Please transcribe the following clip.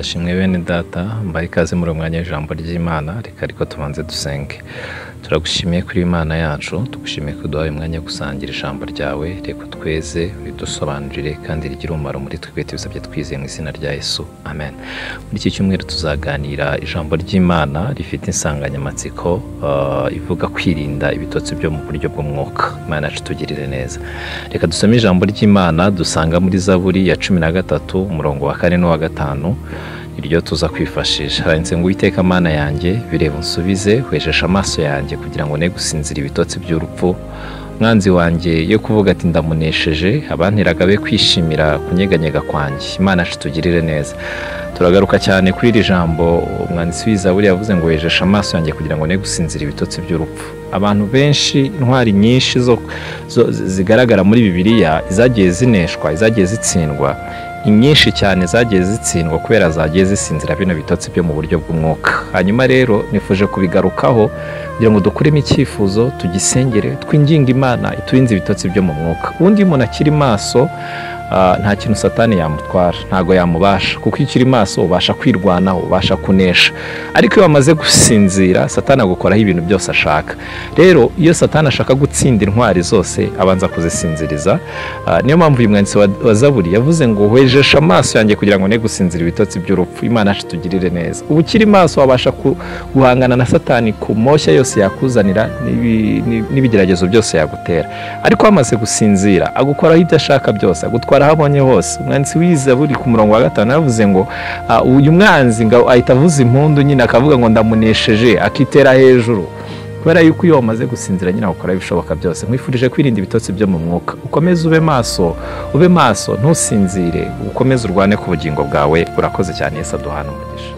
Ashimwe bene data, mbaye ikaze muri umwanya w'ijambo ry'Imana. Reka ariko tubanze dusenge. Turagushimiye kuri Imana yacu, tugushimiye ko uduhaye umwanya wo gusangira ijambo ryawe. Reka tweze, ridusobanurire kandi rigire umumaro muri twe, tubisabye twizeye mu izina rya Yesu, amen. Muri iki cyumweru tuzaganira ijambo ry'Imana rifite insanganyamatsiko ivuga kwirinda ibitotsi byo mu buryo bw'umwuka. Imana yacu tugirire neza. Reka dusome ijambo ry'Imana dusanga muri Zaburi ya 13 umurongo wa 4 n'uwa 5, iryo tuza kwifashisha. Haranditse ngo: Uwiteka Mana yanjye, bireba unsubize, wejesha amaso yanjye kugira ngo ne gusinzira ibitotsi by'urupfu. Mwanzi wanjye yo kuvuga ati ndamunesheje, abanteraga be kwishimira kunyeganyega kwanjye. Imana yacu tugirire neza. Turagaruka cyane kuri iri jambo umwanditsi w'Izaburi yavuze ngo wejesha amaso yanjye kugira ngo ne gusinzira ibitotsi by'urupfu. Abantu benshi, intwari nyinshi zo zigaragara muri Bibiliya, izagiye zineshwa, izagiye zitsindwa, inyinshi cyane zagiye zitsindwa kubera zagiye zisinzira bino bitotsi byo mu buryo bw'umwuka. Hanyuma rero nifuje kubigarukaho kugira ngo dukuremo icyifuzo, tugisengere, twinginge Imana iturinze ibitotsi byo mu mwuka. Ubundi iyo umuntu akiri maso, nta kintu Satani yamutwara, ntago yamubasha, kuko iyo ukiri maso ubasha kwirwanaho, ubasha kunesha. Ariko iyo wamaze gusinzira, Satani agukoraho ibintu byose ashaka. Rero iyo Satani ashaka gutsinda intwari zose, abanza kuzisinziriza. Niyo mpamvu uyu mwanditsi wa Zaburi yavuze ngo wejesha amaso yanjye kugira ngo ne gusinzira ibitotsi by'urupfu. Imana yacu tugirire neza. Ubu ukiri maso wabasha guhangana na Satani ku moshya yose yakuzanira n'ibigeragezo byose yagutera. Ariko wamaze gusinzira, agukoraho ibyo ashaka byose, agutwara aho abonye hose. Umwanditsi w'Izaburi ku murongo wa 5 yavuze ngo uyu mwanzi ngo ahita avuza impundu nyine, akavuga ngo ndamunesheje, akitera hejuru, kubera yuko iyo wamaze gusinzira nyine ukora ibishoboka byose. Nkwifurije kwirinda ibitotsi byo mu mwuka. Ukomeze ube maso, ube maso, ntusinzire, ukomeze urwane ku bugingo bwawe. Urakoze cyane. Yesu aduhana umugisha.